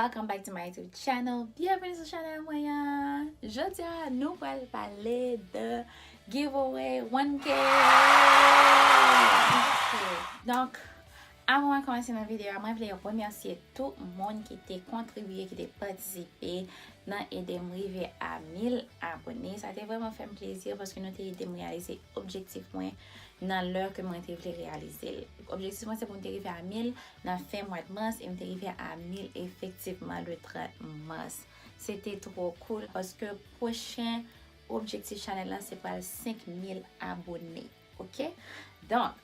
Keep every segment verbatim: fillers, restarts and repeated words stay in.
Welcome back to my YouTube channel. Byenveni sou chanèl mwen an. Jodi a, nou pral pale de giveaway one K. Ok. Donk, avan mwen kòmanse nan videyo a, mwen vle remèsye tout moun ki te kontribye, ki te patisipe nan ede m rive a mil abone. Sa te vrèman fè m plezi paske nou te ede m reyalize objektif mwen nan lè ke mwen te vle reyalize l. Objektif mwen se pou m te rive a mil nan fen mwa de mas e m te rive a mil efektivman le trant mas. Se te twò cool paske pwochen objektif chanèl la se pral senk mil abone. Ok? Donk,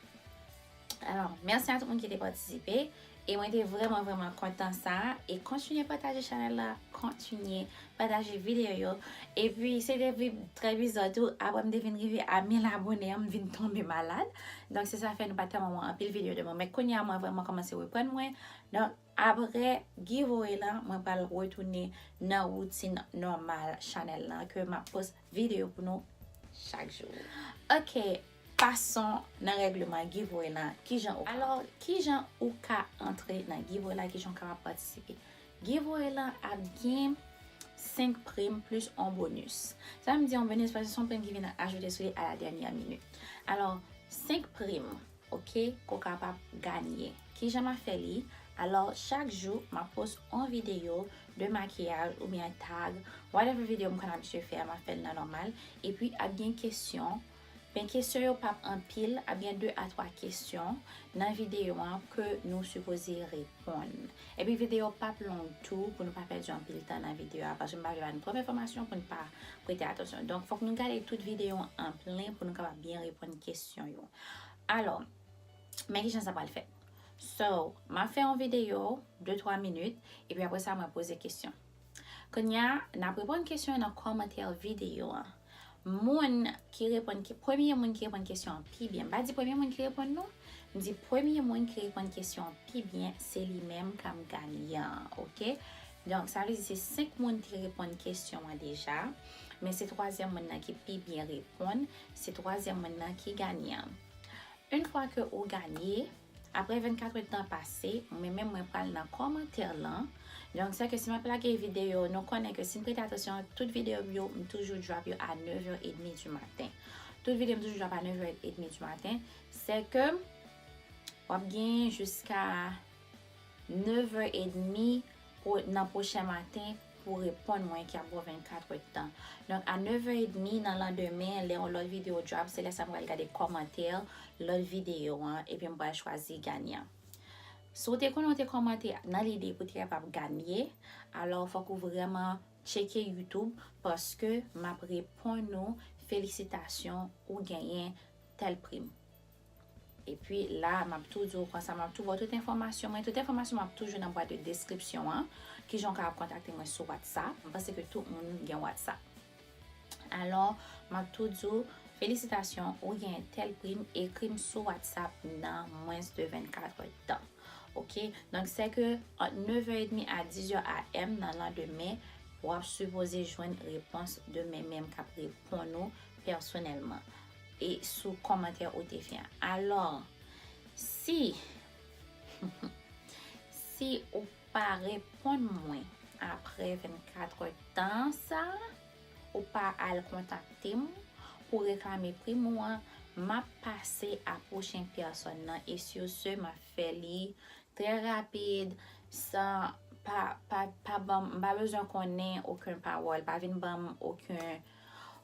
alò, mèsi a tout moun ki te patisipe. E mwen te vrèman, vrèman kontan sa. E kontinye pataje chanèl la, kontinye pataje videyo yo. Epi, se te vin trè biza tou, apre m te vin rive a mil abone an, m vin tonbe malad. Donk, se sa fè nou pa tèlman wè anpil videyo de mwen. Men kounye a, mwen vrèman kòmanse reprann mwen. Donk, apre giveaway la, mwen pral retounen nan woutin nòmal chanèl la, ke m ap post videyo pou nou chak jou. Ok, pason nan règleman giveaway la, kijan ou ka antre? Alò, kijan ou ka antre nan giveaway la, kijan ou kapab patisipe? Giveaway la ap gen senk prim plis yon bonis. Sa m di yon bonis paske se yon prim ki vin ajoute sou li a la dènyè minit. Alò, senk prim, ok, ke w kapab ganye. Kijan m ap fè li? Alò, chak jou, m ap post yon videyo de makiyaj oubyen tag, whatever videyo m konn abitye fè a, m ap fè l nan nòmal. Epi, ap gen kesyon. Men kesyon yo p ap anpil, ap gen de a twa kesyon nan videyo an ke nou sipoze reponn. Epi videyo p ap long tou pou nou pa pèdi anpil tan nan videyo a, paske m pa vle ba nou twòp enfòmasyon pou n pa prete atansyon. Donk, fòk nou gade tout videyo an an plen pou nou kapab byen reponn kesyon yo. Alò, men kijan sa pral fèt. So, m ap fè yon videyo de twa minit, epi apre sa, mwen poze kesyon. Kounye a, n ap reponn kesyon yo nan kòmantè videyo an. Moun ki reponn, ki, premye moun ki reponn kesyon an pi byen, m pa di premye moun ki reponn non, m di premye moun ki reponn kesyon an pi byen, se li menm k ap ganyan, ok? Donk, sa vle di se senk moun ki reponn kesyon an deja, men se twazyèm moun nan ki pi byen reponn, se twazyèm moun nan ki ganyan. Yon fwa ke ou ganye, apre vennkat èdtan pase, mwen menm mwen pral nan kòmantè lan. Donk, se ke si m ap lage videyo, nou konnen ke si n prete atansyon, tout videyo m yo, m toujou drop yo a nèv è edmi di maten. Tout videyo m toujou drop a nèv è edmi di maten. Se ke w ap gen jiska nèv è edmi pou, nan pwochen maten pou reponn mwen ki ap ba w vennkat èdtan. Donk, a nèv è edmi nan landemen, lè yon lòt videyo drop, se lè sa m pral gade kòmantè lòt videyo an, epi m pral chwazi ganyan. Si w te konnen w te kòmante nan lide pou te kapab ganye, alò fòk ou vrèman tcheke YouTube, paske m ap reponn ou, felisitasyon, ou genyen tèl prim. Epi la, m ap tou di w konsa, m ap tou ba w tout enfòmasyon mwen. Tout enfòmasyon mwen ap toujou nan bwat de deskripsyon an. Kijan w kapab kontakte mwen sou WhatsApp? M panse ke tout moun gen WhatsApp. Alò, m ap tou di w, felisitasyon, ou gen tèl prim, ekri m sou WhatsApp nan mwens de vennkat èdtan. Ok? Donk, se ke ant nèv è edmi a diz è A M nan landemen, w ap sipoze jwenn repons de mwen menm k ap reponn ou pèsonèlman e sou kòmantè ou te fè a. Alò, si, si ou pa reponn mwen apre vennkat èdtan sa, ou pa al kontakte m pou reklame prim ou an, m ap pase a pwochen pèsòn nan e sur ce, m ap fè li trè rapid, san, pa, pa, pa ban m, m pa bezwen konnen okenn pawòl, pa vin ban m okenn,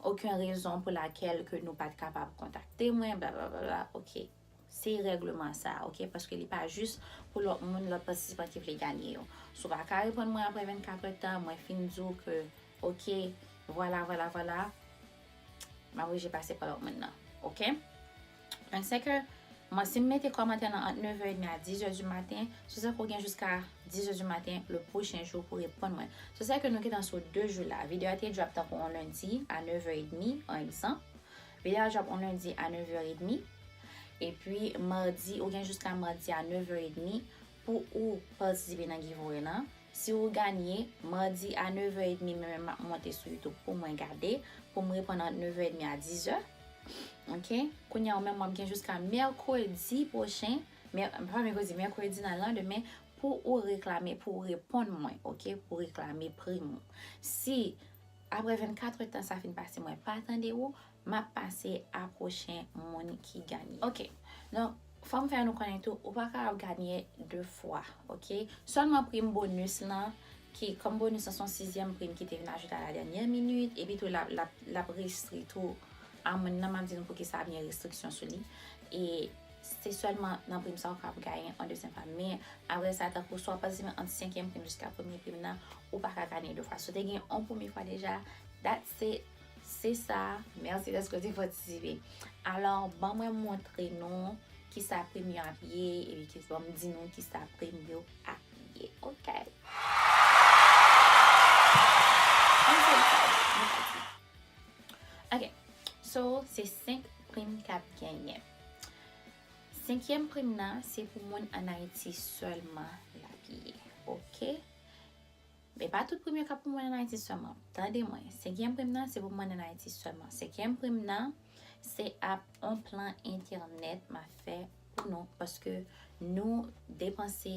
okenn rezon pou lakèl ke nou pa t kapab kontakte mwen, blablabla, ok. Se règleman sa, ok, paske li pa jis pou lòt moun, lòt patisipan ki vle ganye yo. Si w pa ka reponn mwen apre vennkat èdtan, mwen fin di w ke, ok, vwala, vwala, vwala, m ap oblije pase pa lòt moun nan, ok? Donk, se ke, mwen, si m mete kòmantè nan ant nèv è edmi a diz è di maten, se sa ke w gen jiska diz è di maten le pwochen jou pou reponn mwen. Se sa ke nou gentan sou de jou la. Videyo a te drop tankou yon lendi a nèv è edmi, an egzanp. Videyo a drop yon lendi a nèv è edmi. Epi, madi, ou gen jiska madi a nèv è edmi pou ou patisipe nan giveaway lan. Si ou ganye, madi a nèv è edmi, mwen menm m ap monte sou YouTube pou mwen gade, pou m reponn ant nèv è edmi a diz è. Ok? Kounye a, ou menm w ap gen jiska mèkredi pwochen, mè, pa mèkredi, mèkredi nan landemen, pou ou reklame, pou ou reponn mwen, oke? Pou w reklame prim ou. Si apre vennkat èdtan sa fin pase, mwen pa tande ou, m ap pase a pwochen moun ki ganye. Oke. Donk, fò m fè nou konnen tou, ou pa ka ap ganye de fwa, oke? Sèlman prim bonis lan, ki kòm bonis lan se yon sizyèm prim ki te vin ajoute a la dènyè minit, epi tou l ap, l ap, l ap restri tou a moun nan, m ap di nou poukisa ap gen restriksyon sou li. E se sèlman nan prim sa ou ka ap ganye yon dezyèm fwa. Men apre sa, tankou swa w patisipe ant senkyèm prim jiska premye prim nan, ou pa ka ganye de fwa. Si w te gen yon premye fwa deja, that's it. Se sa. Mèsi dèske w te patisipe. Alò, ban mwen montre nou kisa prim yo ap ye, epi ki, ban m di nou kisa prim yo ap ye. Oke. I'm so excited. Nou pati. Oke. So, se senk prim k ap genyen. Senkyèm prim nan, se pou moun ann Ayiti sèlman l ap ye. Oke? Men pa tout prim yo k ap pou moun ann Ayiti sèlman. Tande mwen, senkyèm prim nan, se pou moun ann Ayiti sèlman. Senkyèm prim nan, se ap on plan entènèt m ap fè pou nou, paske nou depanse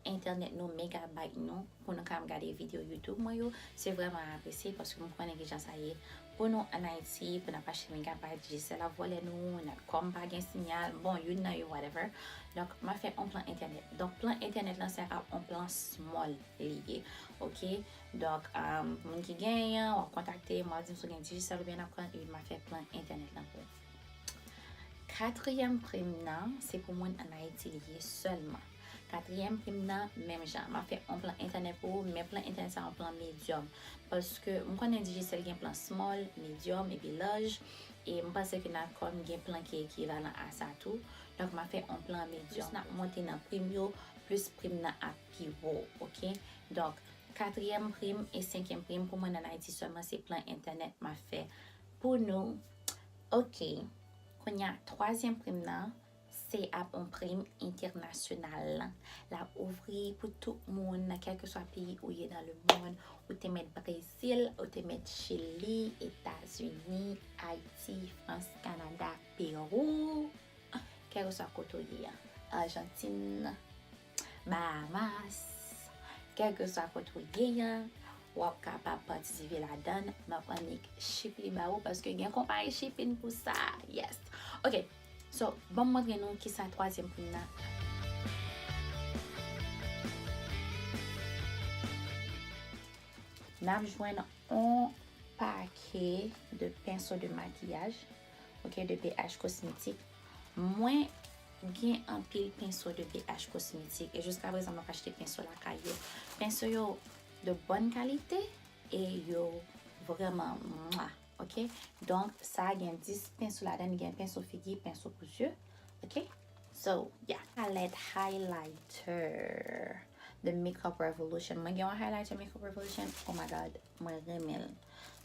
entènèt nou, megabyte nou, pou nou ka gade videyo YouTube mwen yo, se vrèman apresye, paske m konnen kijan sa ye. Pou nou ann Ayiti, pou n ap achte megabyte, Digicel ap vòlè nou, Natcom pa gen siyal, bon, youn nan yo, whatever. Donk, m ap fè on plan entènèt. Donk, plan entènèt lan, se ap on plan small li ye, oke? Donk, um, moun ki genyen an, w ap kontakte m, w ap di m si w gen Digicel oubyen Natcom, epi m ap fè plan entènèt lan pou ou. Katriyèm prim nan, se pou moun ann Ayiti li ye sèlman. Katriyèm prim nan, menm jan. M ap fè on plan entènèt pou ou, men plan entènèt sa, on plan medium. Paske m konnen Digicel gen plan small, medium, epi large. E m panse ke Natcom gen plan ki ekivalan a sa tou. Donk, m ap fè on plan medium. Plis n ap monte nan prim yo, plis prim nan ap pi wo, oke? Donk, katriyèm prim e senkyèm prim pou moun ann Ayiti sèlman, se plan entènèt m ap fè pou nou. Oke. Kounye a, twazyèm prim nan, se ap on prim entènasyonal. L ap ouvri pou tout moun, nan kèlkeswa peyi ou ye dans le monde. Ou te mèt Brezil, ou te mèt Chili, Etazini, Ayiti, Frans, Kanada, Pewou. Kèlkeswa kote w ye a, Ajantin, Bahamas, kèlkeswa kote w ye a, w ap kapab patisipe ladan l. M ap annik ship li ba ou paske gen konpayi shipping pou sa. Yes. Oke. So, ban m montre nou kisa twazyèm prim nan. N ap jwenn on pake de penso de makiyaj, oke, de B H Cosmétique. Mwen gen anpil penso de B H Cosmétique e jiska prezan m ap achte penso lakay yo. Penso yo de bòn kalite e yo vrèman mwa, oke? Donk, sa gen dis penso ladan, gen penso figi, penso pou zye, oke? So, yeah. Palèt highlighter de Makeup Revolution. Mwen gen yon highlighter Makeup Revolution. Oh my God, mwen renmen l.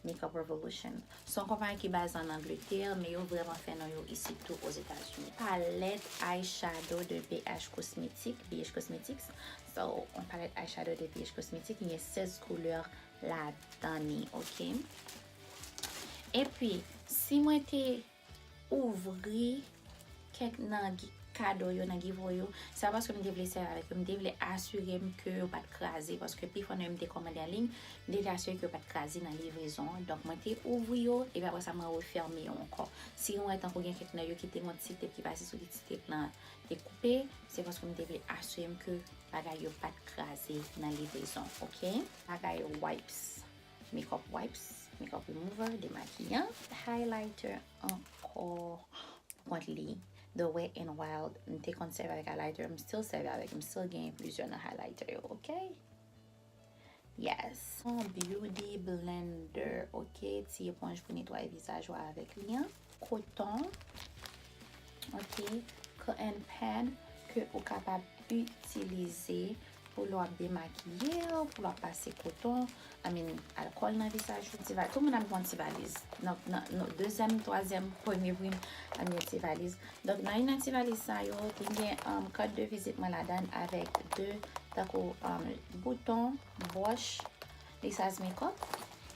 Makeup Revolution. Se yon konpayi ki baze ann Angletè, men yo vrèman fè non yo isit tou Ozetazini. Palèt eyeshadow de B H Cosmetics, B H Cosmetics. So, yon palèt eyeshadow de B H Cosmetics, gen sèz koulè ladan li, oke? Epi, si mwen te ouvri kèk nan gi-, kado yo, nan giveaway yo, se pa paske m te vle sèvi avèk yo, m te vle asire m ke yo pa t kraze, paske pifò nan yo m te kòmande an liy, m te vle asire ke yo pa t kraze nan livrezon an. Donk, mwen te ouvri yo, epi apre sa, mwen refèmen yo ankò. Si nou wè tankou gen kèk nan yo ki te gon ti tep ki pase sou li, ti tep lan te koupe, se paske m te vle asire m ke bagay yo pa t kraze nan livrezon, oke? Bagay wipes, makeup wipes, makeup remover, demakiyan, highlighter ankò pou kont li. The Wet n Wild, m te konn sèvi avèk highlighter, m still sèvi avèk, m still genyen plizyè nan highlighter yo, oke? Yes. Yon beauty blender, oke? Ti eponj pou netwaye vizaj ou avèk li an. Koton, oke? Cotton pad ke ou kapab itilize pou lè w ap demakiye w, pou lè w ap pase koton, I mean, alkòl nan vizaj ou. Ti va-, tout moun ap gen yon ti valiz. Nan, nan, nan dezyèm, twazyèm, premye prim, ap gen ti valiz. Donk, nan youn nan ti valiz sa yo, te gen, um, kat de vizit mwen ladan l avèk de, tankou, um, bouton, bwòch, lisaz makeup.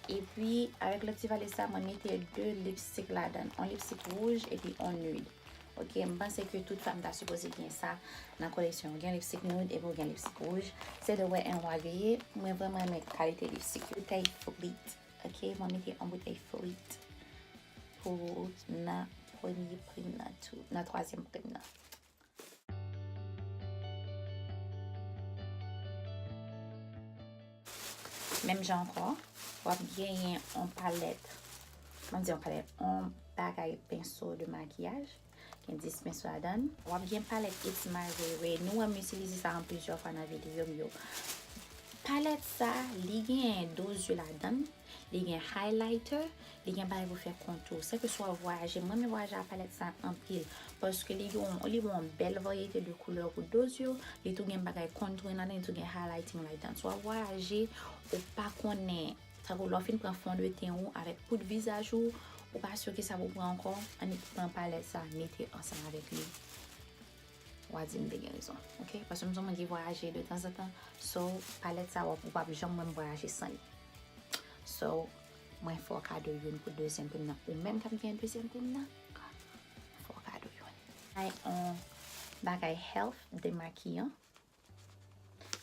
Epi, avèk lòt ti valiz sa, mwen mete de lipstick ladan l. On lipstick wouj epi on nude. Ok, m panse ke tout fanm ta sipoze gen sa nan koleksyon. Ou gen lipstik nude epi ou gen lipstik wouj. Se de Wet n Wild yo ye. Mwen vrèman renmen kalite lipstik yo. Boutèy Fleet. Ok, mwen mete yon boutèy Fleet pou nan premye prim nan tou, nan twazyèm prim nan. Menm jan ankò, w ap genyen yon palèt, mwen di yon palèt, yon bagay penso de makiyaj. Gen dis penso ladan l. W ap gen palèt It's My Way Way. Nou wè m itilize sa an plizyè fwa nan videyo m yo. Palèt sa, li gen do zye ladan l, li gen highlighter, li gen bagay pou fè kontou. Sèke swa w vwayaje, mwen renmen vwayaje ak palèt sa anpil, paske li gen yon, li gen yon bèl varyete de koulè pou do zye w, li tou gen bagay contouring ladan, li tou gen highlighting ladan. Swa w vwayaje, ou pa konnen, tankou lè w fin pran fondeten ou avèk poud vizaj ou, ou pa si ki sa pou pran ankò, annik pran palèt sa, mete ansanm avèk li. W a di m te gen rezon, ok? Paske m se yon moun ki vwayaje de tanzantan. So, palèt sa, w ap, ou p ap janm wè m vwayaje san li. So, mwen fè w kado youn pou dezyèm prim nan. Ou menm k ap gen dezyèm prim nan, mwen fè w kado youn. Ay, on bagay health demakiyan.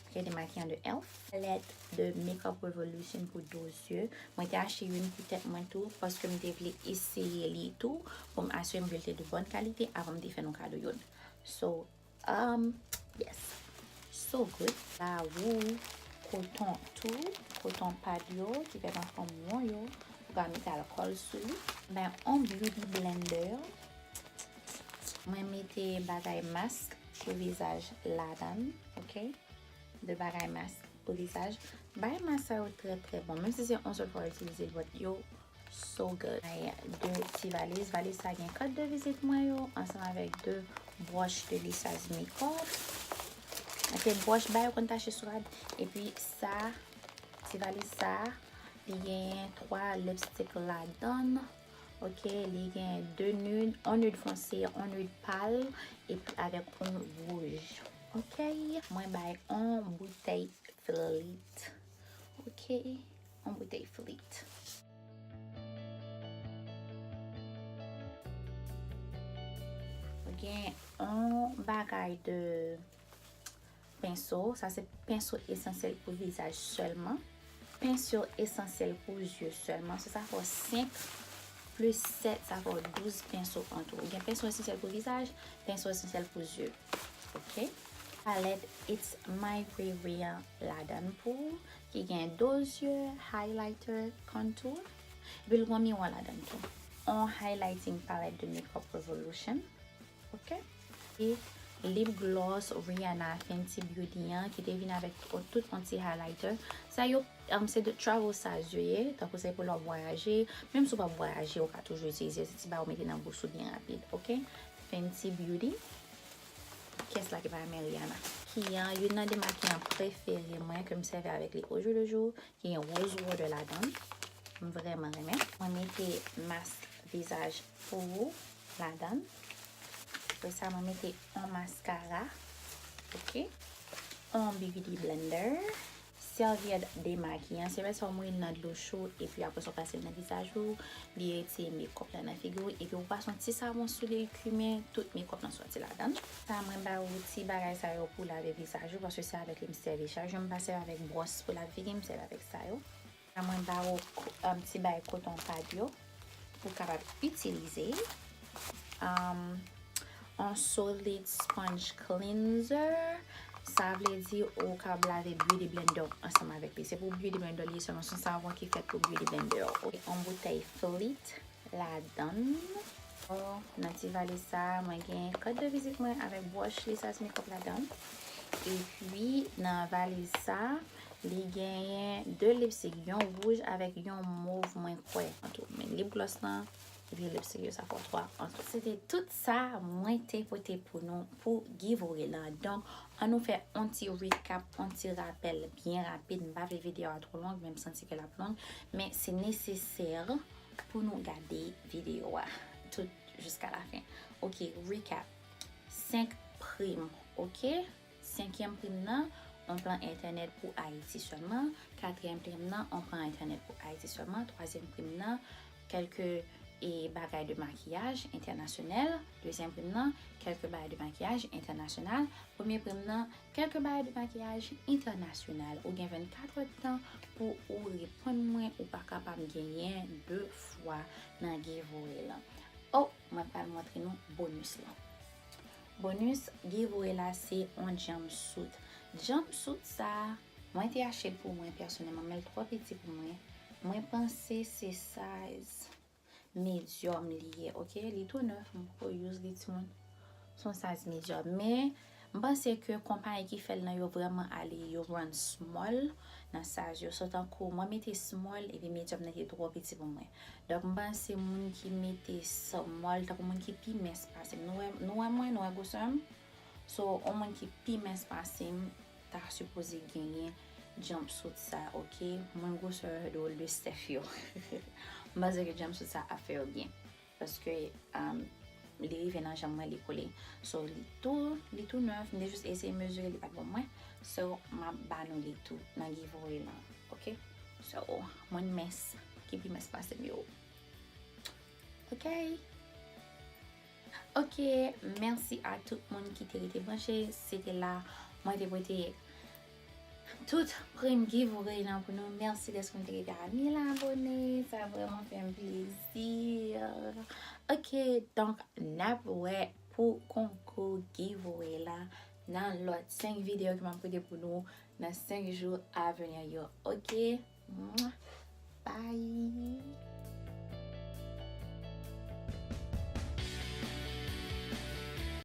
Ok, demakiyan de elf. Palèt de Makeup Revolution pou do zye. Mwen te achte youn pou tèt mwen tou, paske m te vle eseye li tou, pou m asire m ke l te de bòn kalite, avan m te fè nou kado youn. So, um, yes. So good. Lawou, koton tou, koton pad yo, ki fè nan fanm won yo, ou ka mete alkòl sou li. Ben, on beauty blender. Mwen mete bagay mask pou vizaj ladan l, ok? De bagay mask pou vizaj. Bagay mask sa yo trè, trè bon. Menm si se yon sèl fwa w itilize l, but yo so good. Ay, de ti valiz. Valiz sa gen kat de vizit mwen yo, ansanm avèk de bwòch de lisaj makeup. Ok, bwòch ba yo konn tache sou rad. Epi sa, ti valiz sa, li genyen twa lipstick ladan l. Ok, li gen de nude, on nude fonse, on nude pal, epi avèk on wouj. Ok, mwen bay on boutèy Fleet. Ok, on boutèy Fleet. Gen on bagay de penso. Sa se penso esansyèl pou vizaj sèlman. Penso esansyèl pou zye sèlman. So, sa fè w senk plis sèt, sa fè w douz penso an tou. Ou gen penso esansyèl pou vizaj, penso esansyèl pou zye. Ok? Palèt It's My Way Way an ladan l pou ou, ki gen do zye, highlighter, contour. Epi l gen miwa ladan l tou. On highlighting palette de Makeup Revolution. Ok? E lip gloss Rihanna Fenty Beauty an, ki te vin avèk tout on ti highlighter. Sa yo, um, se de travel size yo ye, tankou se pou lè w ap vwayaje. Menm si w p ap vwayaje, ou ka toujou itilize. Se ti bagay ou mete nan bouch ou byen rapid, ok? Fenty Beauty. Kiyès la ki pa renmen Rihanna? Ki an, youn nan demakiyan prefere mwen ke m sèvi avèk li au jour le jour. Ki gen rose water ladan l. M vrèman renmen. Mwen mete mask vizaj pou ou ladan l. Apre sa, mwen mete on maskara. Ok. On beauty blender. Sèvyèt demakiyan. Sèvyèt sa w mouye l nan dlo cho epi apre sa w pase l nan vizaj ou. Li retire makeup la nan figi w. Epi ou pase yon ti savon sou li, kimen, tout makeup lan sòti ladan l. Sa mwen ba ou ti bagay sa yo pou lave vizaj ou, paske se avèk li m sèvi chak jou. M pa sèvi avèk bwòs pou lave figi m, m sèvi avèk sa yo. Mwen ba ou ko-, um, ti bay koton pad yo pou kapab itilize. Um, on solid sponge cleanser. Sa vle di ou kapab lave beauty blender ansanm avèk li. Se pou beauty blender li sèlman, se yon savon ki fèt pou beauty blender. Ok, on boutèy Fleet ladan l. Nan ti valiz sa, mwen gen kat de vizit mwen avèk bwòch lisaj makeup ladan l. Epi, nan valiz sa, li genyen de lipstick, yon wouj avèk yon mov, mwen kwè, an tou. Men lip gloss lan, epi lipstick yo, sa fè twa an tou. Se te tout sa mwen te pote pou nou pou giveaway lan. Donk, ann nou fè on ti recap, on ti rapèl byen rapid. M pa vle videyo a twò long, men m santi ke l ap long. Men se nesesè pou nou gade videyo a tout jiska la fen. Ok, recap. Senk prim, ok? Senkyèm prim nan, on plan entènèt pou Ayiti sèlman. Katriyèm prim nan, on plan entènèt pou Ayiti sèlman. Twazyèm prim nan, kèlke e bagay de makiyaj entènasyonèl. Dezyèm pri m nan, kèlke bagay de makiyaj entènasyonal. Premye pri m nan, kèlke bagay de makiyaj entènasyonal. Ou gen vennkat èdtan pou ou reponn mwen, ou pa kapab genyen de fwa nan giveaway lan. Oh, mwen pral montre nou bonus lan. Bonus giveaway la se yon jumpsuit. Jumpsuit sa, mwen te achte l pou mwen pèsonèlman, men l twò piti pou mwen. Mwen panse se size medium li ye, ok? Li tou nèf, m poko use li timoun. Se yon size medium, men m panse ke konpayi ki fè l nan yo vrèman ale, yo run small nan size yo. So tankou mwen mete small epi medium nan te twò piti pou mwen. Donk m panse moun ki mete small, tankou moun ki pi mens pase m. Nou wè, nou wè mwen, nou wè gwosè m? So, yon moun ki pi mens pase m ta sipoze genyen jumpsuit sa, ok? Mwen gwosè dwòl de Steph yo. M panse ke jumpsuit sa ap fè yo byen. Paske um, li rive nan janm mwen, li kole. So, li tou, li tou nèf, m te jis eseye mezire, li pa t bon mwen. So, m ap ba nou li tou nan giveaway lan, ok? So, moun mens, ki pi mens pase m yo. Ok? Ok, mèsi a tout moun ki te rete branche. Se te la, mwen te pote tout pri m giveaway lan pou nou. Mèsi dèske nou te rete a mil abone. Sa vrèman fè m plezi. Ok, donk, n ap wè pou konkou giveaway la nan lòt senk videyo ke m ap pote pou nou nan senk jou a vini yo. Ok? Mwah. Bye!